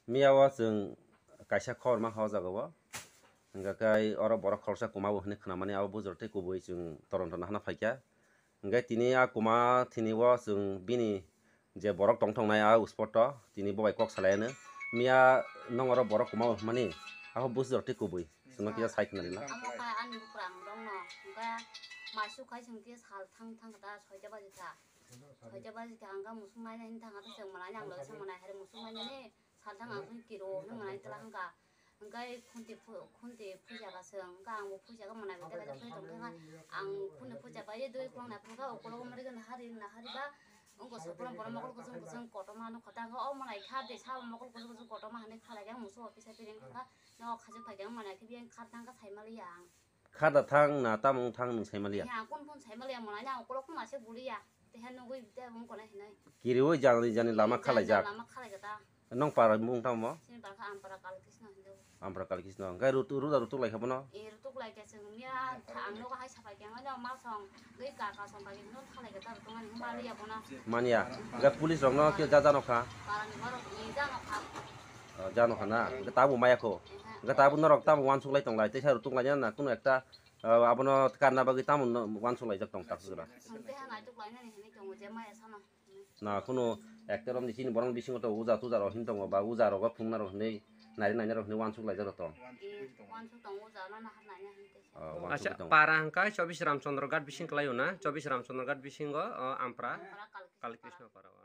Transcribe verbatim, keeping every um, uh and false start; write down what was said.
Miya o chwng kaisa khobor mankha o jaga o. Hwnkha khe oro borok khoroksa kwma bo hwnwi khwnamani, abo bujor tei kubui chwng toron toron hana phaikha. Hwnkhe tini a kwma thini o chwng bini je borok tong tongnai a spot o tini bo bai kok salai anw. Miya nong oro borok kwma bo hwnmani, abo bujor tei kubui chwngno kisa sai khna rwna. Amo kha ani bukrang rokno, hwnkhe mai suk khai chwng khe sal thang thang khe ta soita baji kha. Soita baji kha hwnkhe musuk naina hini thang kha ta chwng mwnai nang loi chwng mwnai hai musuk nainani. Salthang ang khe kiro hwnwi mwnai tla hwnkha. Hwnkhe khunti phu-, khunti phuja ba se wngkha, ang bo phuja khe mwnai bai tla phai tong kha. Ang khunti phuja bai dui khulong nai phai kha, ukolog mari gana hari na hari ba. Wngkha soprang borok mokol kwchwng kwchwng kotorma nukha ta, hwnkhe o mwnai kha de sa mokol kwchwng kwchwng kotorma hwnwi khalai khe ang musu office bai ring kha. No khajak phai khe ang mwnai khe biyang kha thang kha sai maliya ang. Kha da thang na tamo wng thang nwng sai maliya? He, ang kun kun sai maliya, mwnai ang ukolog ma se buliya. Teha nugui te wng kona hinai. Kiriwi jani jani lama khalaijak. Lama khalaijak ta. Nong para mung tamo? Sini para kha Ampara Kal Krishna hindu. Ampara Kal Krishna. Hwnkhe rutu-, ruda rutuk lai kha bono? E, rutuk lai khe chwng miya ang nogo hai sapai khe ang no ma song, gwi ka ka song bai no thalai khe ta rutuk ani maliya bono. Manya. Hwnkhe police rokno khe ja jano kha? Para ni borok ni jano kha. O, jano kha na? Hwnkhe tabuk maya kho? Eha. Hwnkhe tabuk norok tabuk uansuk lai tong lai, teisa rutuk lai na, kunu ekta, o, abono karna bagwi tamo no uansuk laijak tong tak jora? Ang teha naituk lainani hinwi tongo je maya sano. Na, kunu ekta romni chini borokni bisingo to uja tuja rok hin tongo, ba uja rogo phungna rok hinwi, nari naina rok hinwi uansuk laijak tong? E, uansuk tongo, uja no nahar naina hinwi teisa. O, uansuk Acha, tongo. Para hwnkha Chobis Ramchandra Ghat bising kwlaio na? Chobis Ramchandra Ghat bisingo, o, Ampra Ampara Kal Kal Krishna Para. Krishna Para, o.